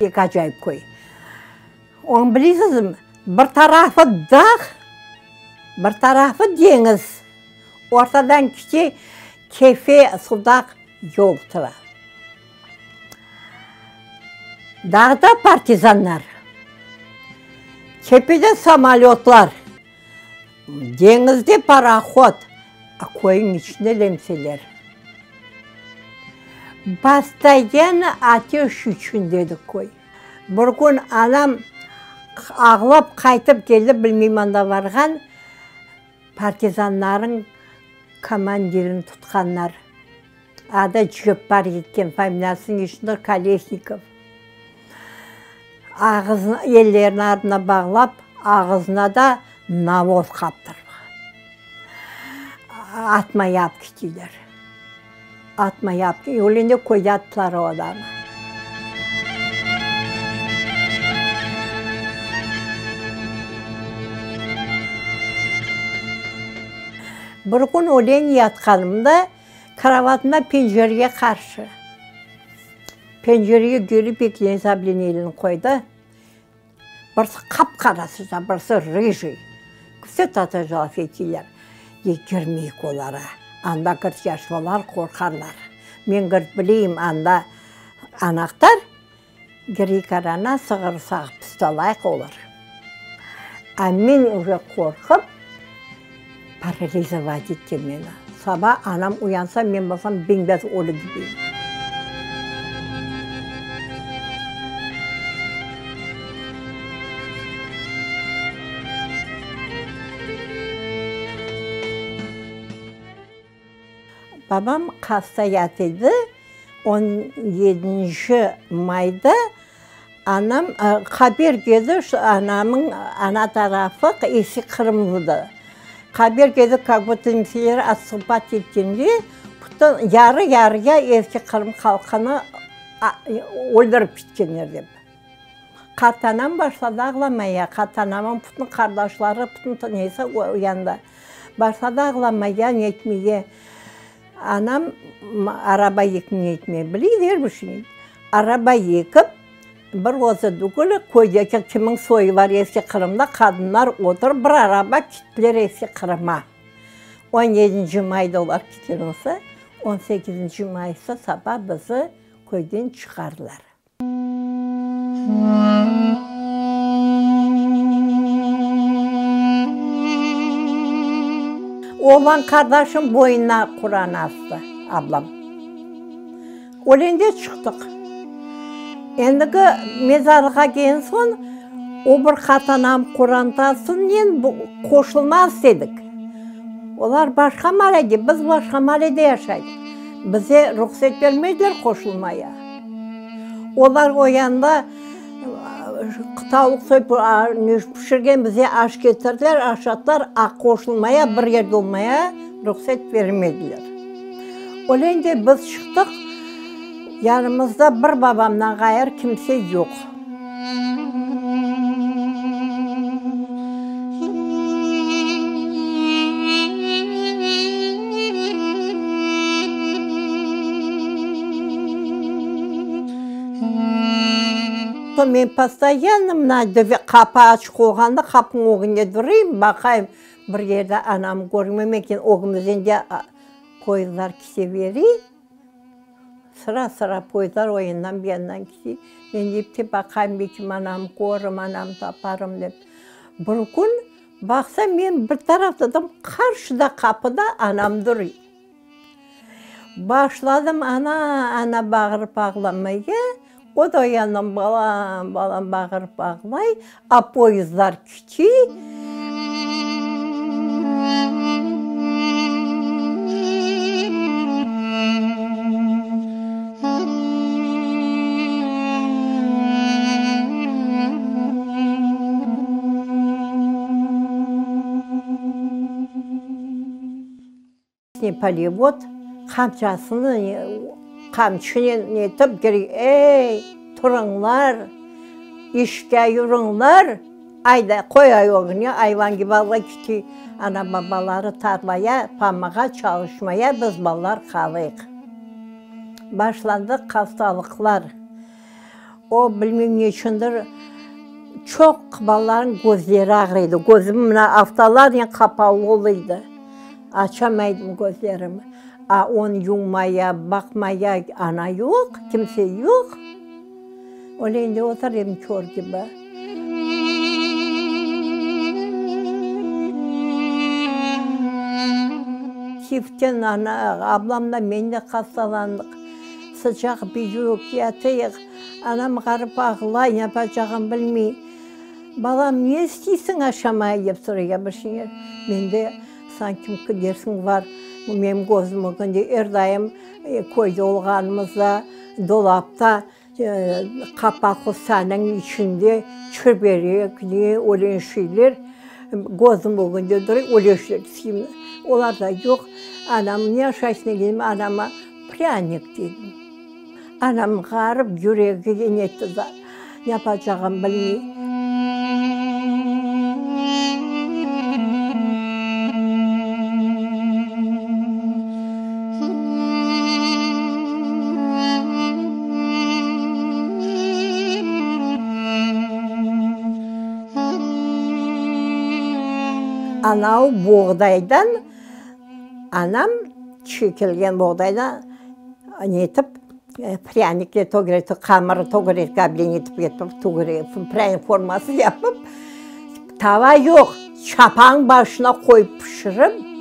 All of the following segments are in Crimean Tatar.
Pek acayip köy. Onı bilesizmi, bir tarafı dağ, bir tarafı deñiz. Ortadan kete Kefe, Sudaq yol tura. Dağda partizanlar, tepede samolötlar, deñizde parohod, a köyniñ içinde lemseler. Postoyanno ateş içinde edi köy. Bir kün anam ağlap qaytıp keldi, bilmeyim anda varğan, partizanlarnıñ komandirini tutqanlar. Adı Ceppar eken, familiyası neşindir Kolesnikov. Ağızını, ellerini artına bağlap, ağızına da navoz qaptırğan. Atmaya alıp kettiler. Atmaya alıp, öylende köyde attılar o adamı. Bir kün ölen yatqanımda, Krovatımda pencerege qarşı. Pencerege kelip ekinen sableni elini qoydı. Birisi qap-qara sıca, birisi rıjiy. Vse tatarca laf eteyler. Dey, kirmeyik olara. Anda, gırt, yaş balalar qorqarlar. Men, gırt, bileyim, anda anahtar, kireyik arana, sığır sağıp pıstalayıq, olur. A men uje qorqıp, paralizovat etken meni. Saba anam uyansa, men bolsam bem-beyaz ölü gibiyim. Babam hasta yata edi, on yedinci mayda anam haber keldi, anamıñ ana tarafı eski Qırımlıdır. Haber keldi, kak budto nemseler otstupat etkende, bütün yarı-yarıya eski Qırım halqını öldürip ketkenler dep. Qartanam başladı ağlamaya, qartanamıñ bütün qardaşları, bütün nesi o yanda. Başladı ağlamaya, netmege. Anam araba yekmege bileydi er bir şeyni. Araba yekip, bir özü tügül, köydeki kimniñ soyu bar Eski Qırımda, qadınlar oturıp bir araba kettiler Eski Qırıma. On yedinci mayda olar ketken olsa, on sekizinci maysa saba bizi köyden çıqardılar. Oğlan qardaşım boynuna Quran astı, ablam. Ölende çıqtıq. Endigi mezarlıqqa kelgen soñ, o bir qartanam qorantasınen qoşulmaz edik. Olar başqa maalede, biz başqa maalede yaşaydıq. Bize ruhset bermediler qoşulmaya. Olar o yanda tavuq soyıp pişirgen, bize aş ketirdiler, aşattılar, a qoşulmaya, bir yerde olmaya ruhset bermediler. Öyle de biz çıqtıq, yanımızda bir babamdan ğayrı kimse yoq. Men postoyanno mına qapı açıq olğanda qapınıñ ögünde durayım, baqayım, bir yerde anam körmem eken, ögümizden de poyezdlar kete bere. Sıra-sıra poyezdlar o yandan bu yandan kete. Men deyip te baqayım, belki anamnı körürüm, anamnı taparım dep. Bir kün baqsam, men bir taraftadım, qarşıda qapıda anam duruy. Başladım ana, ana bağırıp ağlamaya, o da o yandan balam, balam bağırıp ağlay, a poyezdlar kete. Polevod qamçasını qamçınen netip kire, Ey, turıñlar, işke yürüñler, ayda, qoy ögüne, ayvan kibi alay kiti, ana-babaları tarlaya, pamağa çalışmaya, biz balalar qalıyıq. Başlandı hastalıqlar. O, bilmeyim ne içündir, çoq balalarnıñ közleri ağrıydı. Közüm mına aftalarnen qapalı oluydı. Açamaydım közlerimi. A onı yuvmaya, baqmaya ana yoq, kimse yoq. Öyle endi otur edim kör kibi. Tiften ana, ablam da, men de hastalandıq. Sıcaq büyük, yatayıq. Anam ğarip ağlay, ne yapacağını bilmey. Balam, ne isteysiñ aşamaya, dep soray bir şeyler. Men de sanki dersiñ bar, menim közüm ögünde er daim köyde olğanımızda dolapta qapaqlı sanıñ içinde çiberek, ne, öyle şeyler közüm ögünde dura, öyle şeyler isteyim. Olar da yoq. Anam ne aşaysıñ degenim, anama prânik dedim. Anam ğarip yüregi netti da, ne yapacağını bilmey. Anau buğdaydan anam çekilgen buğdaydan netip prânikler tögerek, hamırı tögerek netip etip, tögerek prânik forması yapıp, tava yoq, çapanıñ başına qoyıp pişirip.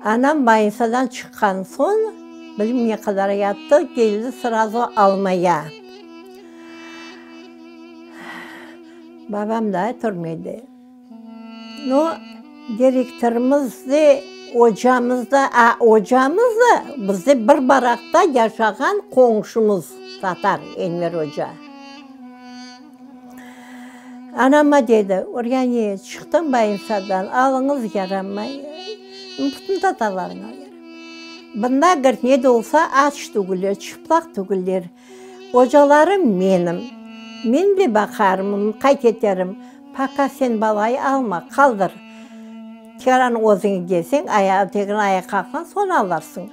Anam bayınsadan çıqqan soñ, bilmem ne qadar yattı, keldi srazu almaya. Babam daa türmede. No, direktorımız de, ocamız da, a, ocamız da bizde bir barakta yaşağan qoñşumız, tatar Enver oca. Anama dedi, Uryaniye, çıqtım bayınsadan, alıñız yaramay, bütün tatarlarnıñ alı yaramay. Bunda, govorit, ne de olsa, aç tügüller, çıplaq tügüller. Ocalarım menim, men de baqarım, qayd eterim, poka sen balayı alma, qaldır. Tekrar özüñ kelseñ, ayağa, tekrar ayağa qalqsañ, soñ alırsıñ.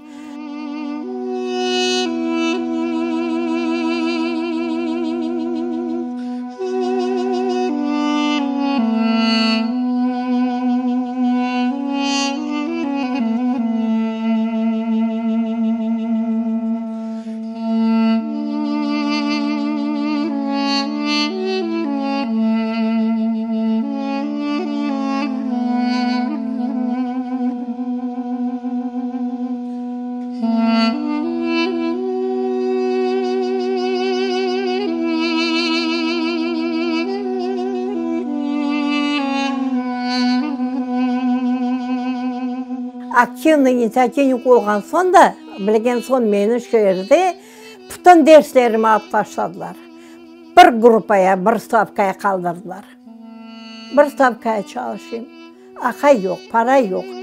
Aktivnıy inisiativnik olğan soñ da, bilgen soñ meni şeerde bütün derslerimi alıp taşladılar. Bir gruppaya, bir stavkaya qaldırdılar. Bir stavkaya çalışayım. Aqay yoq, para yoq.